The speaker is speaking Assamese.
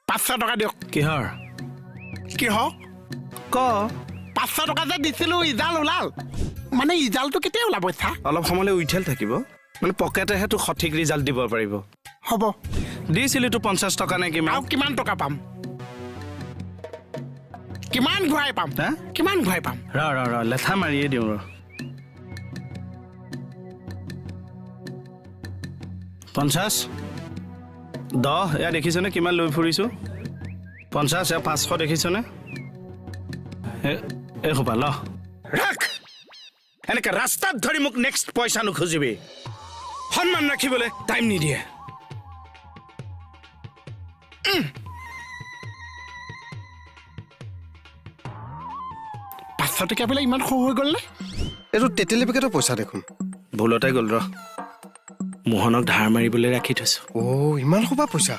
500 টকা দিয়ক। কিহৰ? কিহ? ক। 500 টকা যে দিছিলো, ইজাল ওলাল। মানে ইজালটো কেতিয়া ওলাব? ইচ্ছা অলপ সময়লৈ উইঠেল থাকিব, মানে পকেটেহে তোক সঠিক ৰিজাল্ট দিব পাৰিব। হ'ব। দিছিলি তো 50 টকা নে কিমান? আৰু কিমান টকা পাম? কিমান ঘূৰাই পাম? হা? কিমান ঘূৰাই পাম? ৰ ৰ ৰ, লেঠা মাৰিয়ে দিওঁ ৰ। 50, 10, এয়া দেখিছনে কিমান লৈ ফুৰিছো? 50, এয়া 500 দেখিছনে? এই সোপা ল, ৰাখ। এনেকে ৰাস্তাত ধৰি মোক নেক্সট পইচা নুখুজিবি। সন্মান ৰাখিবলৈ টাইম নিদিয়ে। 500 টকীয়া বিলাক ইমান সৰু হৈ গ'ল নে? এইটো তেতেলী পেকেটৰ পইচা দেখোন। ভুলতে গ'ল ৰ, মোহনক ধাৰ মাৰিবলৈ ৰাখি থৈছো। অ', ইমান সোপা পইচা?